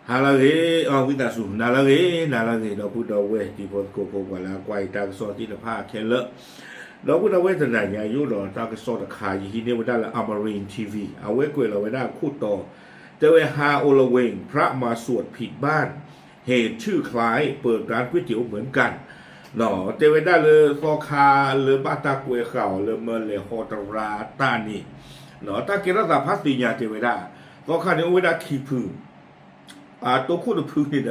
ဟါလၢအဂ့ၤ, အဝံသးစူၤ, နၤလၢအဂ့ၤ, နၤလၢအဂ့ၤ, ဒီပုၢ်ဒီဝဲၢ်တံၤဖိသကိးဖိ ပှၤလၢအကွၢ်ယတၢ်ကစီၣ်သ့ၣ်တဖၣ်ခဲလၢာ်, ဒီပုၢ်ဒီဝဲၢ်တနၤညါ ယအိၣ်ဒီးတၢ်ကစီၣ်တခါ ယဟံးန့ၢ်ဝဲဒၣ်လၢ Amarin TV အဝဲကွဲးလီၤဝဲဒၣ်ခိၣ်တီ တဲဝဲ ฮาโอละเวง พระมาสวดผิดบ้าน เหตุชื่อคล้ายเปิดร้านก๋วยเตี๋ยวเหมือนกัน တဲဝဲဒၣ်လၢသီခါလၢဘၣ်တၢ်ကွဲးဃာ်အီၤလၢမၢလဲၤဟီတရါတၢ်န့ၣ်, တၢ်ကဲထီၣ်သးဖးသ့ၣ်ညါတဲဝဲဒၣ်, သီခါန့ၣ်အိၣ်ဝဲဒၣ်ခံဖု, တိခိၣ်တဖုန့ၣ်ဒီး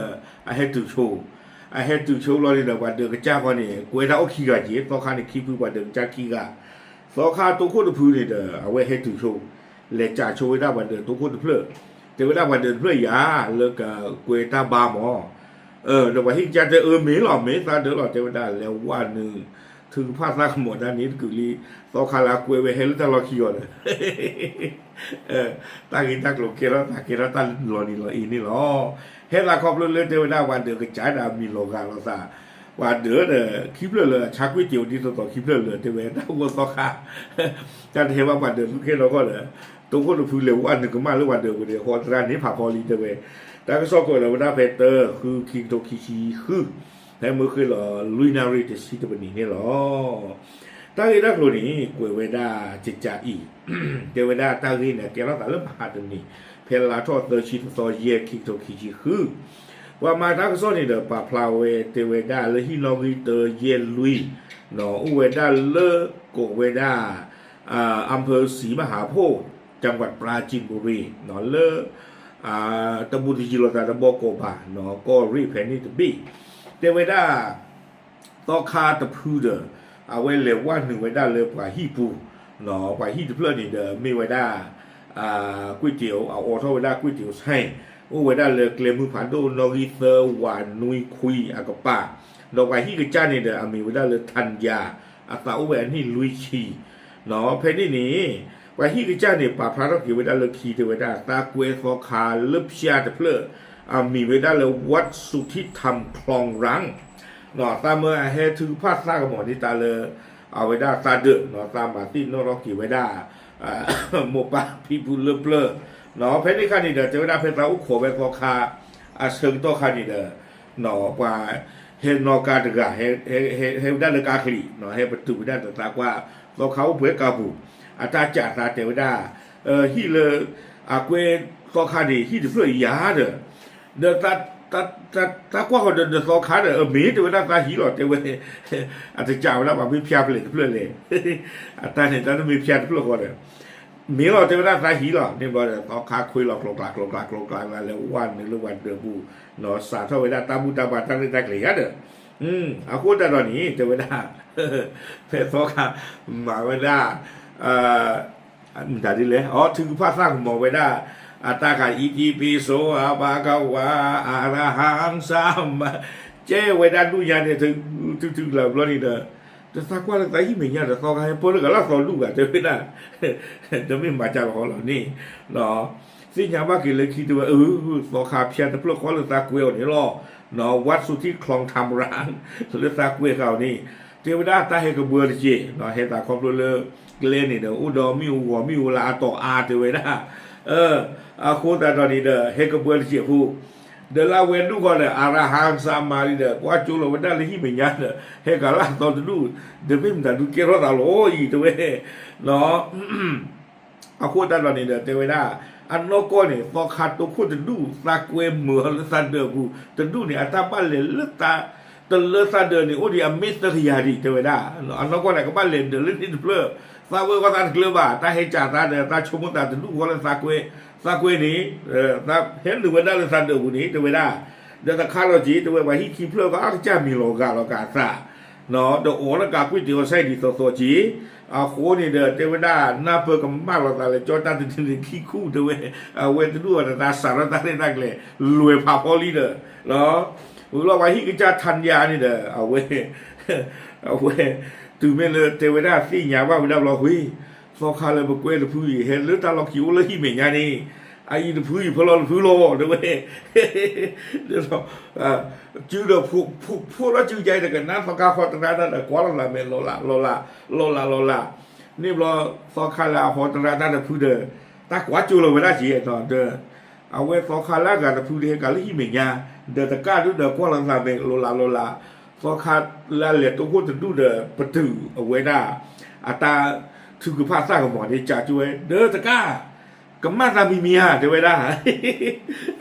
အဟဲတုၤဆိ, အဟဲတုၤဆိလီၤန့ၣ်ဒီး ပှၤဒၢးကစၢ်ဃီန့ၣ် ကွဲးတၢ်အိၣ်ခံဂၤက့ၤ, သီခါန့ၣ်ခံဖု ပှၤဒၢးကစၢ်ခံဂၤ, သီခါတိခိၣ်တဖုန့ၣ်ဒီး အဝဲဟဲတုၤဆိ, လဲၤစးဆိဝဲဒၣ်ပှၤဒၢးတိခိၣ်တဖျၢၣ်, တဲဝဲဒၣ်ပှၤဒၢးတဖျၢၣ်ယၤ လၢကကွဲးတၢ်ဘါမး ဒီးပှၤဟံၣ်ကစၢ်တဲအၢမ့ၢ်လီၤ မ့ၢ်သးဒၢးလီၤ တဲဝဲဒၣ်လဲၤဝဲနုာ် ထုကဖၣ်သးကမီၤတၢ်န့ၣ်တကုာ်လံ, သီခါလၢအကွဲးဝဲဟဲလၢတၢ်လီၢ်ခံအီၤဒီး တၢ်ဂ့ၢ်တၢ်ကျိၤကဲထီၣ်သးကဲထီၣ်တၢ်လီၤနံၤလီၤအ့န့ၣ်လီၤ. ဟဲသးခီဖျိလၢတဲဝဲဒၣ်ပှၤဒၢးကစၢ်ဒီးအမံၤလီၤဂာ်လိာ်သး, ပှၤဒၢးဒီးခံဖျၢၣ်လၢအဆါကွ့ၢ်တ့ၤအိၣ်ဒ်သိးသိးခံဖျၢၣ်လၢတဲဝဲတၢ်ဂီၢ်သီခါ တၢ်တဟဲဘၣ်ပှၤဒၢးဖုခဲနီၢ်ခီဒီး တိခိၣ်တဖုလဲၤဝဲနုာ်ကမၣ်လၢပှၤဒၢးပူၤန့ၣ် ဟီတရါန့ၣ်ဖးဖီလံတဲဝဲ, တၢ်ကစီၣ်ကွဲးလီၤဝဲဒၣ်ဖဲတၢ ဃု ခံကထိခံဆံဃု, ဖဲမုၢ်ဃ့ၢ်လီၤလွံၢ်နၣ်ရံၣ်တဆံတပနံးန့ၣ်လီၤ. တၢ်ဂ့ၢ်တၢ်ကျိၤန့ၣ် ကွဲးဝဲဒၣ်ကကးအံၤ, တဲဝဲဒၣ်တၢ်ဂ့ၢ်န့ၣ် ကဲထီၣ်သးလၢမဟါတနံၤ, ဖဲလါထီၣ်သၢဆံတသီယဲၢ် ခံကထိခံဆံဃု, ပှၤမၤတၢ်ကစီၣ်န့ၣ်ဒီးပာ်ဖျါဝဲတဲဝဲဒၣ်လၢဟံၣ်နီၣ်ဂံၢ်တၢယဲၢ်လွံၢ်, အိၣ်ဝဲဒၣ်လၢကိးဝဲဒၣ် อำเภอศรีมหาโพธิ์ จังหวัดปราจีนบุรี လၢ တဘူးတယံၤလိာ်သးတဘီကိးဘၣ် ကီၢ်ရ့ၣ်ဖဲန့ၣ်တဘ့ၣ်, တဲဝဲဒၣ် သီခါတဖုဒီး အဝဲလဲၤဝဲနုာ်ဝဲဒၣ်လၢပှၤဟံၣ်ပူၤ, ပှၤဟံၣ်တဖျၢၣ်န့ၣ်ဒီးမ့ၢ်ဝဲဒၣ် ကွ့ၢ်တ့ၤအိၣ် အအိးထီၣ်ဝဲဒၣ်ကွ့ၢ်တ့ၤအိၣ်ဆဲၣ်, အိၣ်ဝဲဒၣ်လၢကျဲမုၢ်ဖးဒိၣ်နီၣ်ဂံၢ်သၢ ဝးနွံခွံအကပၤ, ဒီးပှၤဟံၣ်ကစၢ်န့ၣ်ဒီး အမံၤဝဲဒၣ်လၢ ထၣ်ယၤ, အသးအိၣ်ဝဲအနံၣ်လွံၢ်ဆံ ဖဲန့ၣ်န့ၣ် ပှၤဟံၣ်ကစၢ်န့ၣ် ပာ်ဖျါထီၣ်က့ၤဝဲဒၣ်လၢခံ တဲဝဲဒၣ် သးကွဲသီခါလၢဖၠါတဖျၢၣ် အမံၤဝဲဒၣ်လၢ วัดสุทธิธรรม คลองรัง သးမၢအဟဲထုကဖၣ်သးကမီၤန့ၢ်တၢ်လၢ အဝဲဒၣ်သးဒၢး သးမၤသ့ၣ်နီၣ်ထီၣ်က့ၤဝဲဒၣ် မိၢ်ပၢ်ဖံဖုလၢပျၢၤ, ဖဲန့ၣ်အခါန့ၣ်ဒီး တဲဝဲဒၣ်ဖဲသးအိၣ်ခိးဝဲသီခါ အဆၢကတီၢ်ခါန့ၣ်ဒီး ပှၤဟဲနီၣ်ကါတဂၤ ဟဲဝဲဒၣ်လၢကါချံး ဟဲပတုာ်ဝဲဒၣ်ဒီးသးကွၢ် သီခါအိၣ်ပှဲၤကါပူၤ အတၢ်ကးသးတဲဝဲဒၣ် ဟံၣ်လၢ အကွဲသီခါန့ၣ် ဟံၣ်တဖျၢၣ်ယၤဒီး ဒီး သးကွၢ်ဃီၤဒီး ဒီးသီခါဒီး အမ့ၢ်တဲဝဲဒၣ်သးဟံၣ်လီၤ တဲဝဲ အတကးဝဲဒၣ်ပှၤမ့ၢ်ဖၠါဖျဲးတဖျၢၣ်လဲၣ် အတၢ်န့ၣ် တၢ်တမ့ၢ်ဖၠါတဖျၢၣ်ဃီဒီး မ့ၢ်လီၤ တဲဝဲဒၣ်သးဟံၣ်လီၤ န့ၣ်ဘျီဒီး သီခါခွ့လီၤ ကျိၤကျါ ကျိၤကျါ ကျိၤကျါ လဲၤဝဲနုာ်လၢပှၤဒၢးပူၤ စးထီၣ်ဝဲဒၣ်တၢ်ဘူၣ်တၢ်ဘါတၢ်ရဲၣ်တၢ်ကျဲၤယၤဒီး အဃိသတးဒီးန့ၣ် တဲဝဲဒၣ် ဖဲသီခါ မၤဝဲဒၣ် မတၤဒ်လဲၣ် အီ ထုကဖၣ်သးကမီၤဝဲဒၣ် အတၢ်ခး อิติปิโส อะระหัง สัมมา ကဲဝဲဒၣ်ဒူၣ်ညါန့ၣ် ထုထုထုလၢဘျီန့ၣ်ဒီး တသးကွၢ်လၢသးဟံၣ်မဲာ်ညါဒီး သီခါဟဲပၢလၢကလၢ်သီဒူၣ်ဂၤ တဲဝဲဒၣ် တမ့ၢ်မၤကၢ်လီၤဃီလီၤန့ၣ် သ့ၣ်ညါဘၣ်က့ၤလၢခံတဲဝဲ အၢ သီခါဖၠါတဖျၢၣ်ဃီလၢသးကွဲအီၤန့ၣ်လီၤ วัดสุทธิธรรม คลองรัง လၢသးကွဲဃာ်အီၤန့ၣ် တဲဝဲဒၣ်တၢ်ဟဲကဘှၢတက့ၢ် ဟဲသးခီဖျိလၢ ကျဲန့ၣ်ဒီး အိၣ်ဒီးမ့ၣ်အူဂီၤမ့ၣ်အူလၢအတီၤအါတဲဝဲဒၣ် အဃိသတးဒီးန့ၣ်ဒီး ဟဲကဘှၢတက့ၢ်ဖိ ဒီးလၢအဝဲဒူၣ်ဃီဒီး อะระหัง สัมมา န့ၣ်ဒီး ကွၢ်ကၠိလီၤဝဲဒၣ်လၢဟံၣ်မဲာ်ညါဒီး ဟဲကလၢ်သီတဒူၣ် ဒီးမ့ၢ်မတၤဒုးကဲထီၣ်သးလီၤအံၤတဲဝဲ အဃိသတးဒီးန့ၣ်ဒီး တဲဝဲဒၣ် အနီၢ်ကီၢ်န့ၣ် သီခါတိခိၣ်တဒူၣ် သးကွဲမုာ်လၢသးဒၢးပူၤ တဒူၣ်န့ၣ် အတၢ်ဘၣ်လဲၤလၢ တလၢသးဒၢးန့ၣ် အိၣ်ဒံးအမ့ၢ်သၢကယၤဒံး တဲဝဲဒၣ် အနီၢ်ကီၢ်န့ၣ် ကဘၣ်လဲၤဒၢးလၢန့ၣ်တဖျၢၣ် သးဝဲဃီသးတကျၢၤဘၣ် တၢ်ဟဲကးသးဒီး သးဆိကမိၣ်သးတဒူၣ်ဃီလၢသးကွဲ သးကွဲန့ၣ် ဟဲနုာ်ဝဲဒၣ်လၢသးဒၢးပူၤန့ၣ် တဲဝဲဒၣ် ဒီးသးခါလီၤက့ၤ တဲဝဲပှၤဟံၣ်ခံဖျၢၣ်ဃီ အကစၢ်မံၤလီၤဂာ်လီၤကးသး ဒီးအိးထီၣ်ကးကွံာ်တ့ၢ်အီၤဆဲးဒ်သိးသိးက့ၤ အဃိန့ၣ်ဒီး တဲဝဲဒၣ် နၢ်ပၢၢ်ကမၣ်လီၤသးလၢ ကၠီတၢ်တဒုန့ၣ်ခံခူၣ် တဲဝဲ အဝဲတဒူၣ်အီၤဒီးသးစးထီၣ်တၢ်ရဲၣ်တၢ်ကျဲၤ လွဲၤဖးဖီလံဒီး ဝံၤလီၤပှၤဟံၣ်ကစၢ်ထၣ်ယၤန့ၣ်ဒီး အဝဲ အဝဲ တုၤမ့ၢ်လၢတဲဝဲဒၣ်သ့ၣ်ညါဘၣ်ဝဲဒၣ်ဘျီဃီ သီခါလၢပကွဲတဖုအံၤ ဟဲလၢတၢ်လီၢ်ခံအိၣ်လၢဟံၣ်မဲာ်ညါန့ၣ် အအံၤတဖုအံၤဖဲလီၤတဖုလီၤ တဲဝဲ စုဒီး ဖိလီၤစုကါအံၤဒီး ကနၣ်သီခါဟီတရါတၢ်ဒီး ကွၢ်လီၤလၢမဲာ်လီၤလး လီၤလး လီၤလး လီၤလး န့ၣ်ဘျီ သီခါလၢအဟီတရါတၢ်တဖုဒီး တၢ်ကွၢ်ကၠိလီၤဝဲဒၣ်က့ၤဒီး အဝဲသီခါလၢအဂၤတဖုဒၣ်ဟဲကၤလၢဟံၣ်မဲာ်ညါ, ဒီးတကးဒုဒီးကွၢ်လီၤသးမဲာ်လိၤလးလိၤလး, သီခါလၢအလဲၤတိခိၣ်တဒူၣ်ဒီးပတုာ်အဝဲဒၣ် အတၢ်ထုကဖၣ်သၣ်ကမီၤန့ၣ် ကးကၠိဝဲ ဒီးတကး ကမၣ်သးမံၤမံၤဧါ တဲဝဲဒၣ်,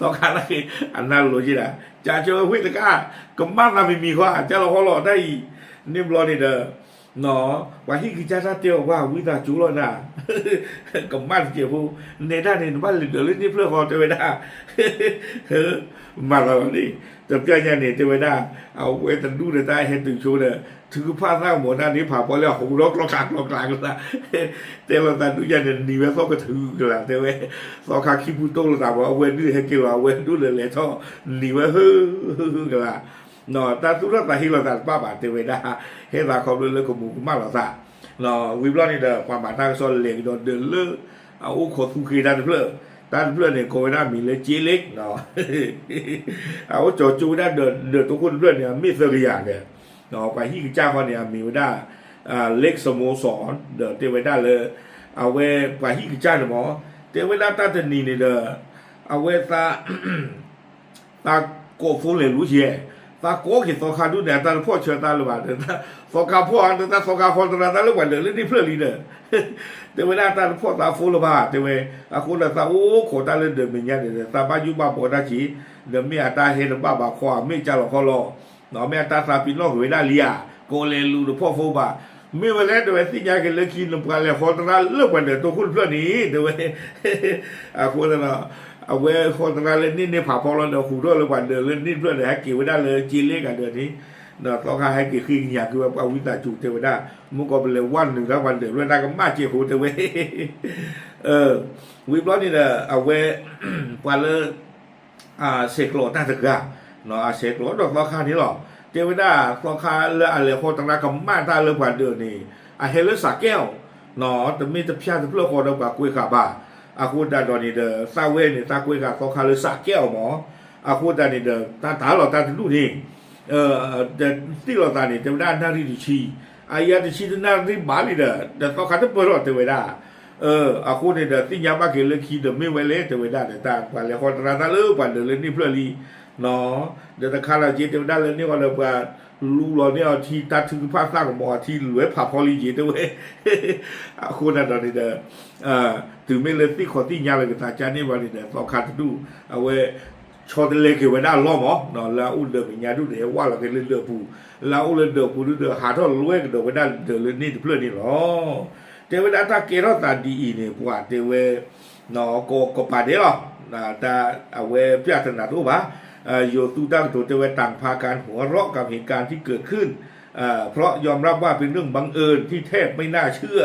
သီခါလၢအနၢ်လိၤက့ဒၣ် ကးကၠိဝဲဝ့ၢ်တကး ကမၣ်သးမံၤမံၤဃီ ကၢ်လီၤဟီလီၤတၢ်အံၤ, န့ၣ်ဘျီန့ၣ်ဒီး ပှၤဟံၣ်ကစၢ်တၢ်တဲအီၤကွၢ်ဝံသးစူၤလီၤနၤ, ကမၣ်တစဲးဖိ, နဲဒၣ်န့ၣ် နဘၣ်လဲၤဒၢးလၢန့ၣ်ဖျၢၣ်ဃီ တဲဝဲဒၣ်, မၤသးလီၤန့ၣ်, တပျၢ်ညါန့ၣ် တဲဝဲဒၣ်, အဝဲတဒူၣ်ဒီးတၢ်ဟဲတုၤဆိဒီး ထုကဖၣ်သၣ်ကမီၤတၢ်န့ၣ် ဖးဖီလၢအဟူထီၣ်ကျီကျါကျီကျါကလါ, တဲလိာ်သးဒုးညါန့ၣ် နံၤဝဲသီၣ်ကထုကလါ တဲဝဲ, သီခါခံပူတိၢ်လိာ်သးမး အဝဲဒုးဟဲက့ၤလီၤ အဝဲဒုးလဲၤလဲၤထီၣ် နံၤဝဲဟုကလါ တၢ်သူၣ်ထီၣ်သးဟ့လိာ်သးတဘၣ်ဘၣ် တဲဝဲဒၣ်, ဟဲသးခီဖျိလၢကမူးကမၣ်လိာ်သး, ဝံၤဘျီန့ၣ်ဒီး ပှၤမၤတၢ်ကစီၣ်လဲၤကဒီးဒၢးလၢ အအိၣ်ခိးသူၣ်ဃ့တၢ်တဖျၢၣ်, တၢ်တဖျၢၣ်န့ၣ် ကိးဝဲဒၣ်မံၤလၢကၠ့လ့, အအိၣ်ကၠီကၠိဝဲဒၣ်ဒၢးတိခိၣ်တဖျၢၣ်န့ၣ် အမ့ၢ်သၢကယၤဒီး, ပှၤဟံၣ်ကစၢ်ဃီန့ၣ် အမံၤဝဲဒၣ် လ့ၣ်စမိၣ်စီၣ် ဒီးတဲဝဲဒၣ်လၢ အဝဲပှၤဟံၣ်ကစၢ်န့ၣ်မး, တဲဝဲဒၣ်တၢ်တနံၤန့ၣ်ဒီး အဝဲသး သးကိးဖိလဲၤလူၤယဲ, သးကိးက့ၤသီခါဒုးန့ၣ် အတၢ်တဖီၣ်ဆၢသးလၢၤဘၣ်ဒီး သီခါဖီၣ်ဧါဒီး တၢ်သီခါဟီတရါတၢ်လၢပှၤဒၢးလၢန့ၣ်ဖျၢၣ်လံဒီး, တဲဝဲဒၣ်တၢ်တဖီၣ်သးဖိလၢၤဘၣ် တဲဝဲ, အဃိဒီးသးအိၣ်ခိးတၢ်လၢဒၢးမဲာ်ညါန့ၣ်ဒီး သးဘၣ်ယိၣ်ဘၣ်ဘှီတၢ်က့ၤ, ဒီးမ့ၢ်အတၢ်ဟဲတဘၣ်ဘၣ်ခီ အမ့ၢ်ကၢ်လီၤခီလီၤ မ့ၢ်အတၢ်သးပ့ၤနီၣ်က့ၤဝဲဒၣ်လံဧါ, ကိးလဲၤလူၤတဖီၣ်ဖိဘၣ်, မ့ၢ်ဝဲလဲၣ်တဲဝဲ သ့ၣ်ညါက့ၤလၢခံနပှၤလဲၤဟီတရါလၢပှၤဒၢးတိခိၣ်တဖျၢၣ်န့ၣ် တဲဝဲ, အဃိသတးဒီး အဝဲဟီတရါလၢန့ၣ်န့ၣ်ဖးဖီလီၤဒီး ဟူးထီၣ်လၢပှၤဒၢးလၢန့ၣ်တဖျၢၣ်ဒီး ဟဲက့ၤဝဲဒၣ်လၢကၠ့လ့ကဒီးန့ၣ်, ဒီးသီခါဟဲက့ၤဃ့ကညးက့ၤဝဲပှၤဝံသးစူၤတဲဝဲဒၣ်, မုၢ်ကီၢ်ပလဲၤဝဲနုာ်ဒၣ်ပှၤဒၢးလၢတၢ်ကမၣ်စဲးဖိတဲဝဲ ဝံၤဘျီန့ၣ်ဒီး အဝဲ ပှၤလၢ အဆဲးကျိးတၢ်တဂၤ, အဆဲးကျိးဒီးသီခါန့ၣ်လီၤ. တဲဝဲဒၣ်သီခါလၢအလဲၤဟီတရါကမၣ်တၢ်လၢပှၤဒၢးန့ၣ် အဟဲလၢစးကဲအီၤ, တမ့ၢ်တဖၠၣ်တဖျၢၣ်ဃီဒီးပှၤကွဲးဃာ်ဘၣ်. အဃိသတးဒီးန့ၣ်ဒီး သးဝဲန့ၣ် သးကွဲးဃာ်သီခါလၢစးကဲအီၤမး. အဃိသတးန့ၣ်ဒီး တၢ်တၢ်လီၤတၢ်တဒူၣ်န့ၣ် သ့ၣ်လီၤသးန့ၣ် တဲဝဲဒၣ်နၣ်ရံၣ်တဆံ, အယၤတဆံတနၣ်ရံၣ်ဘၣ်လံဒီး ဒီးသီခါတပၢၢ်ထီၣ်တဲဝဲဒၣ် အဃိန့ၣ်ဒီး သ့ၣ်ညါဘၣ်က့ၤလၢခံဒီးမ့ၢ်ဝဲလဲၣ် တဲဝဲဒၣ်ဒီး တၢ်ပှၤလဲၤဟီတရါတၢ်လၢပှၤဒၢးလၢန့ၣ်ဖျၢၣ်လံ, ဒီးတခါလီၤက့ၤတဲဝဲဒၣ်လၢန့ၣ်ဃီဒီးပှၤလူလီၤန့ၢ်အီၤထံ တၢ်ထုကဖၣ်သၣ်ကမီၤအီၤထံလွဲဖးဖီလံက့ၤတဲဝဲ, အဃိသတးဒီးန့ၣ်ဒီး တုၤမ့ၢ်လၢသ့ၣ်ခီသ့ၣ်ညါလီၤက့ၤသးကါန့ၣ်ဘၣ်န့ၣ်ဒီး သီခါတဒူၣ် အဝဲ ဆီတလဲက့ၤဝဲဒၣ်အလီၢ်မး, လၢအအိၣ်ဒၢးမဲာ်ညါဒူၣ်ဒီး ဟဲဝၢ်လီၤက့ၤလၢဒၢးပူၤ, လၢအအိၣ်လၢဒၢးပူၤဒူၣ်ဒီး ဟးထီၣ်လွဲကဒီးဝဲဒၣ်ဒၢးလၢန့ၣ်တဖျၢၣ်န့ၣ်လီၤ. တဲဝဲဒၣ်တၢ်ကဲထီၣ်သးဒ်အံၤန့ၣ် ပှၤတဲဝဲ ကကပၤဒဲးလီၤ. တၢ်အဝဲပျၢ်တနၤတအိၣ်ဘၣ်, ယိၤသူတၢ်ကတိၤတဲဝဲ ต่างพากันหัวเราะกับเหตุการณ์ที่เกิดขึ้น เพราะยอมรับว่าเป็นเรื่องบังเอิญที่แทบไม่น่าเชื่อ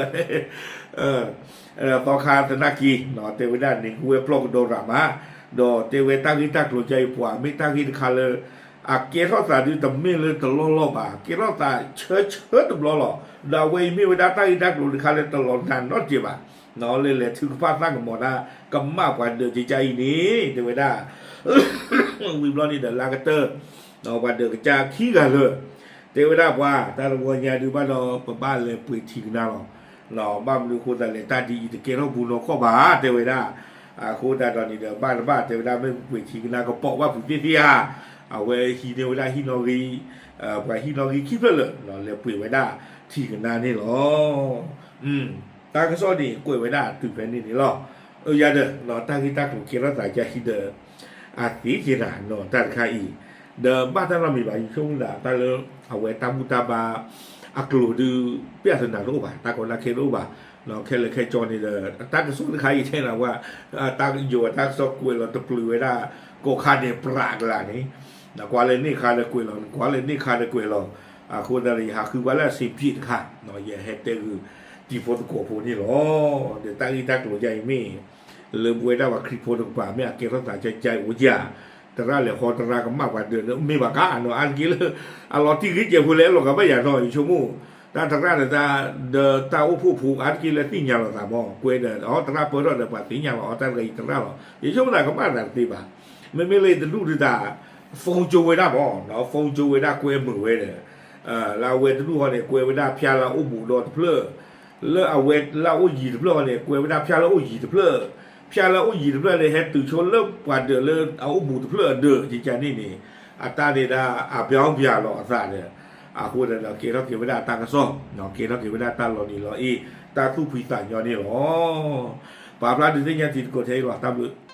သီခါသနာ်က့ တဲဝဲဒၣ်န့ၣ် ကဝဲပျီၢ်ကဒီးရၣ်မး, ဒီးတဲဝဲတၢ်ဂ့ၢ်တၢ်ကျိၤကါအံၤပှၤ မ့ၢ်တၢ်ဂ့ၢ်တခါလၢ အကဲထီၣ်သးဒုးတမ့ၢ်လၢတလီၢ်လီၢ်ဘၣ်, ကဲထီၣ်သးဆၢဆၢတဘျီလီၤ. ဒီးအဝဲအံၤမ့ၢ်ဝဲဒၣ်တၢ်ဂ့ၢ်တၢ်ကျိၤတခါလၢတလီၤနၤနီတစဲးဘၣ်, လၢလဲၤထုကဖၣ်သၣ်ကမီၤတၢ် ကမၣ်ပှၤဒၢးကကါအံၤန့ၣ် တဲဝဲဒၣ် ဝံၤဘျီန့ၣ်ဒီးလၢကတၢၢ် ပှၤဒၢးကကါခံဂၤလၢာ် တဲဝဲဒၣ်ပှၤ တၢ်တဝီညါဒုးဘၣ်ဒီး ပဘၣ်လဲၤပှ့ၤထံကနါလီၤ. ဘၣ်မနုၤအဃိသတးလဲၣ် တၢ်ဒ်အံၤတကဲထီၣ်ဘူးနီၢ်ကီၢ်ဘၣ် တဲဝဲဒၣ်. အဃိသတးဒီးန့ၣ်ဒီး ဘၣ်တဘၣ်တဲဝဲဒၣ် မ့ၢ်ပပှ့ၤထံကနါကပိာ်ဘၣ်ဖုးသ့ၣ်သ့ၣ်ဧါ. အဝဲဟံးန့ၢ်ဝဲဒၣ်ဟံၣ်နီၣ်ဂံၢ်, ပှၤဟံၣ်နီၣ်ဂံၢ်ခံဖျၢၣ်လၢာ် လဲၤပှ့ၤဝဲဒၣ်ထံကနါန့ၣ်လီၤ. တၢ်ကစီၣ်န့ၣ်ကွဲးဝဲဒၣ်တုၤဖဲန့ၣ်န့ၣ်လီၤ. အယၤဒီး တၢ်ဂ့ၢ်တၢ်ကျိၤကဲထီၣ်သးကါဟံၣ်ဒီး အသ့က့ၤနၤနီၤတၢ်တခါအံၤ, ဒီးဘၣ်တၢ်နီတမံၤဘၣ် ယဆိကမိၣ်သးတၢ်လၢ အဝဲတၢ်ဘူၣ်တၢ်ဘါ အကျိၤဒုး ပျၢ်တနၤတအိၣ်ဘၣ် တၢ်ကီတၢ်ခဲတအိၣ်ဘၣ်, ခဲလၢာ်ခဲဆ့န့ၣ်ဒီး တၢ်ကစီၣ်တခါအံၤထဲန့ၣ်ဝဲ တၢ်ယိၤတၢ်ကစီၣ်ကွဲးလီၤတပျုာ်ဝဲဒၣ် ကိးခါန့ၣ်ပြးကလာ်န့ၣ်, နကွၢ်လၢန့ၣ်ခါဒီးကွဲးလီၤ နကွၢ်လၢန့ၣ်ခါဒီးကွဲးလီၤ, အဃိသတးဒီး ယဟးဃုပှၤလၢအဆ့ၣ်ပျံၤတခါ, ယဟဲတဲဂုာ်တံၤဖိသကိးဖိန့ၣ်လီၤ. ဒီးတၢ်ဂ့ၢ်တၢ်ကျိၤယါအံၤမ့ၢ် လၢပဝဲဒၣ်ပှၤခရံာ်ဖိတကပၤမ့ၢ်အကဲထီၣ်သးကါကါအိၣ်ယၤ, သရၣ်လဲၤဟီသရၣ်ကမၣ်ပှၤဒၢးလၢမ့ၢ်ဘၣ်ကါနီၤ အါတက့ၢ်လၢ အလီၤတံၢ်ဂ့ၤကဲးဖိလဲၣ်လီၤဂာ်ဘၣ်ယၤနီၤ ယဆိကမိၣ်, တၢ်သရၣ်ဒီးတၢ် ဒီးတၢ်အိၣ်ဖှိၣ်ဖိအါတက့ၢ်လၢသ့ၣ်ညါလီၤသးမး ကွဲးဒီး အသရၣ်ပၢထီၣ်ဒီးပှၤသ့ၣ်ညါလီၤ အတၢ်တဂၤအံၤသရၣ်လီၤ ယဆိကမိၣ်သးကမၣ်သးတသ့ဘၣ်, မ့မ့ၢ်လၢတဒူၣ်ဒုးတၢ် phone ကၠိဝဲဒၣ်မး phone ကၠိဝဲဒၣ်ကွဲမုာ်ဝဲဒီး လၢအဝဲတဒူၣ်ဃီန့ၣ် ကွဲဝဲဒၣ်ဖၠါလၢအအိၣ်ဘူးဒီတဖျၢၣ်, လၢအဝဲလၢအအိၣ်ယံၤတဖျၢၣ်ဃီန့ၣ် ကွဲဝဲဒၣ်ဖၠါလၢအအိၣ်ယံၤတဖျၢၣ်, ဖၠၣ်လၢအအိၣ်ယံၤတဖျၢၣ်န့ၣ် ဟဲတုၤဆိလၢပှၤဒၢးလၢအအိၣ်ဘူးတဖျၢၣ်အဒၢး ကကန့ၣ်န့ၣ် အတၢ်န့ၣ်ဒၣ် အဘျီဘျီလီၤအသးဒီး အဃိဒီး ကဲထီၣ်က့ၤဝဲဒၣ်တၢ်ကစီၣ်, ကဲထီၣ်က့ၤဝဲဒၣ်တၢ်လီၤနံၤလီၤအ့ၣ်, တၢ်သူၣ်ဖှံသးညီန့ၣ်လီၤ. ပာ်ဖျါဒုးသ့ၣ်ညါတံၤသကိးထဲအံၤလီၤ. တၢ်ဘျုး